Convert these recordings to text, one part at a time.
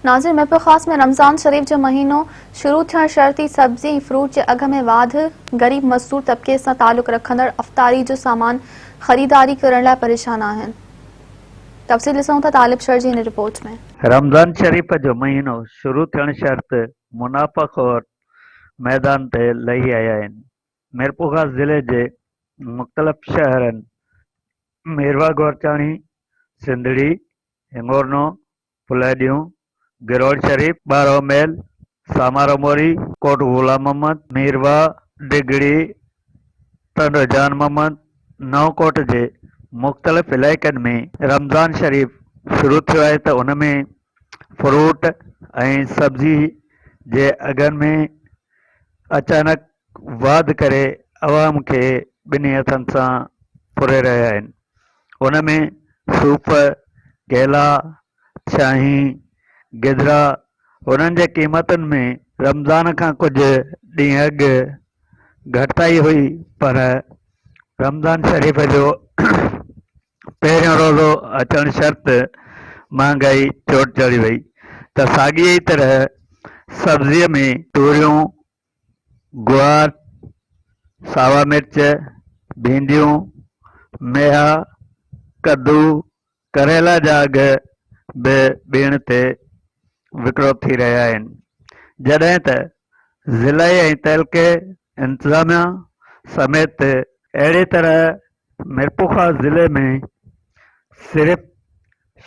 ناظرين ميرپورخاص ۾ رمضان شريف جو مهينو شروع ٿيڻ شرط ئي سبزي ۽ فروٽ جي اگهه ۾ واڌ، غريب مزدور طبقي سان تعلق رکندڙ افطاري جو سامان خريداري ڪرڻ لاء پريشان آهن. تفصيل ڏسون ٿا طالب شر جي هن رپورٽ ۾. رمضان شريف جو مهينو شروع ٿيڻ شرط منافع خور ميدان تي لهي آيا آهن. ميرپورخاص ضلعي جي مختلف شهرن ميرواهه گورچاڻي، سنڌڙي، هڱورنو، ڦلهڏيون، گروڙ شريف، ٻارهو ميل، سامارو موري، ڪوٽ غلام محمد، ميرواهه، ڊگهڙي، ٽنڊو جان محمد، نئون ڪوٽ جي مختلف علائقن ۾ رمضان شريف شروع ٿيو آهي ته ان ۾ فروٽ ۽ سبزي جي اگهن ۾ اچانڪ واڌ ڪري عوام کي ٻنهي هٿن سان ڦري رهيا آهن. ان ۾ صوف، ڪيلا، ڇانهين، گدرا انهن جي قيمتن ۾ رمضان کان ڪجهه ڏينهن اڳ گهٽتائي هئي پر رمضان شريف جو پهريون روزو اچڻ شرط مهانگائي چوٽ چڙهي وئي ته ساڳيء ئي طرح سبزيء ۾ توريون، گوار، ساوا مرچ، ڀينڊيون، ميها، ڪدو، ڪريلا جا اگهه به ٻيڻ تي وڪرو ٿي رهيا آهن، جڏهن ته ضلعي ۽ تعلقي انتظاميا سميت اهڙي طرح ميرپورخاص ضلعي ۾ صرف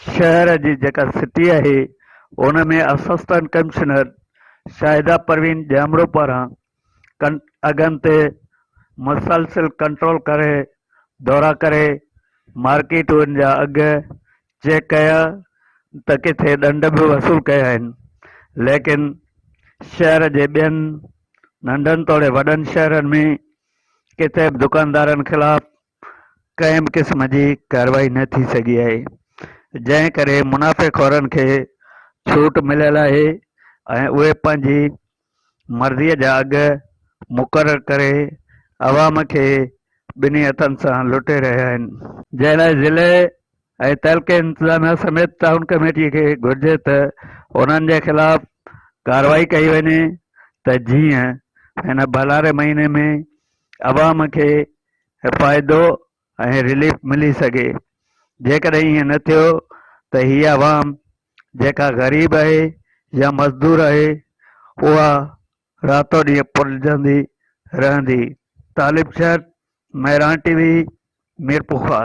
شهر جي جيڪا سٽي آهي ان ۾ اسسٽنٽ ڪمشنر شاهده پروين ڄامڙو پاران اگهن تي مسلسل ڪنٽرول ڪري دورا ڪري مارڪيٽن جا اگهه چيڪ ڪيا ته ڪٿي ڏنڊ به وصول ڪيا آهن ليڪن شهر جي ٻين ننڍن توڙي وڏن شهرن ۾ ڪٿي به دڪاندارن خلاف ڪنهن به قسم جي ڪارروائي نه ٿي سگهي آهي جنهن ڪري منافعي خورن کي ڇوٽ مليل آهي ۽ اهي پنهنجي مرضي جا اگهه مقرر ڪري عوام کي ٻنهي هٿن سان لٽي رهيا آهن. جنهن لاء ضلعي ۽ تعلقي انتظاميا سميت ٽائون ڪميٽي کي گهرجي ته انهن جي خلاف ڪارروائي ڪئي وڃي ته جيئن هن ڀلاري مهيني ۾ عوام کي فائدو ۽ رليف ملي سگهي جيڪڏهن ائين نه ٿيو ته هي عوام جيڪا غريب آهي يا مزدور آهي اها راتو ڏينهن پلجندي رهندي. طالب شر، مهراڻ ٽي وي، ميرپورخاص.